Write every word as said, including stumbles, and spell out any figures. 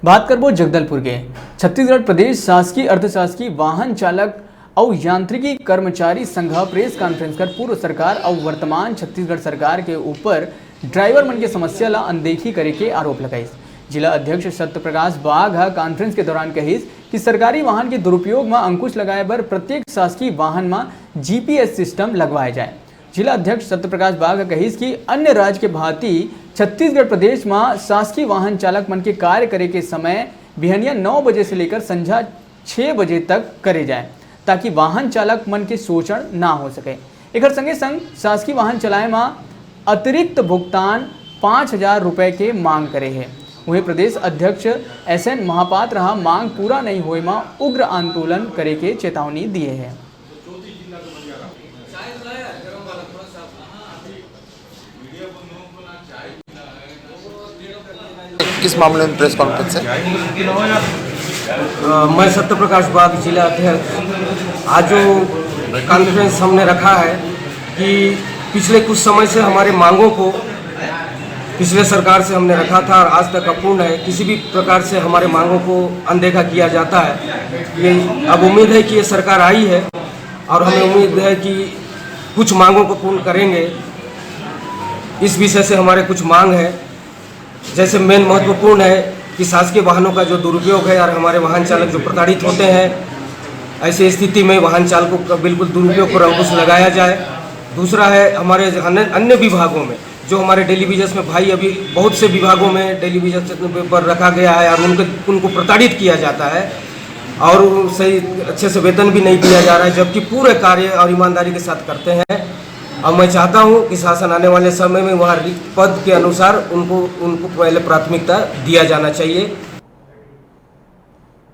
बात करबो जगदलपुर के। छत्तीसगढ़ प्रदेश शासकीय अर्धशासकीय वाहन चालक अउ यांत्रिकी कर्मचारी संघ ह प्रेस कॉन्फ्रेंस कर पूर्व सरकार अउ वर्तमान छत्तीसगढ़ सरकार के ऊपर ड्राइवर मन के समस्या ला अनदेखी करे के आरोप लगाइस। जिला अध्यक्ष सत्यप्रकाश बाग ह कॉन्फ्रेंस के दौरान कहिस कि सरकारी वाहन के दुरुपयोग म अंकुश लगाए बर प्रत्येक शासकीय वाहन म जीपीएस सिस्टम लगवाए जाए। जिला अध्यक्ष सत्यप्रकाश बाग ह कहिस कि अन्य राज्य के भांति छत्तीसगढ़ प्रदेश म शासकीय वाहन चालक मन के कार्य करे के समय बिहनिया नौ बजे से लेकर संझा छह बजे तक करे जाए, ताकि वाहन चालक मन के शोषण ना हो सके। एकर संगे संग शासकीय वाहन चलाए म अतिरिक्त भुगतान पाँच हजार रुपए के मांग करे हे। वहीं प्रदेश अध्यक्ष एस एन महापात्र ह मांग पूरा नहीं होए म उग्र आंदोलन करे के चेतावनी दिए हे। किस मामले में प्रेस कॉन्फ्रेंस है? अ, मैं सत्यप्रकाश बाग, जिला अध्यक्ष। आज जो कॉन्फ्रेंस हमने रखा है कि पिछले कुछ समय से हमारे मांगों को पिछले सरकार से हमने रखा था और आज तक अपूर्ण है। किसी भी प्रकार से हमारे मांगों को अनदेखा किया जाता है। ये अब उम्मीद है कि ये सरकार आई है और हमें उम्मीद है कि कुछ मांगों को पूर्ण करेंगे। इस विषय से हमारे कुछ मांग है। जैसे मेन महत्वपूर्ण है कि शासकीय वाहनों का जो दुरुपयोग है और हमारे वाहन चालक जो प्रताड़ित होते हैं, ऐसी स्थिति में वाहन चालकों का बिल्कुल दुरुपयोग पर अंकुश लगाया जाए। दूसरा है हमारे अन्य अन्य विभागों में, जो हमारे डेली वेजेस में भाई अभी बहुत से विभागों में डेली वेजेस पर रखा गया है और उनके उनको प्रताड़ित किया जाता है और सही अच्छे से वेतन भी नहीं दिया जा रहा है, जबकि पूरे कार्य और ईमानदारी के साथ करते हैं। और मैं चाहता हूं कि शासन आने वाले समय में वहां रिक्त पद के अनुसार उनको उनको पहले प्राथमिकता दिया जाना चाहिए।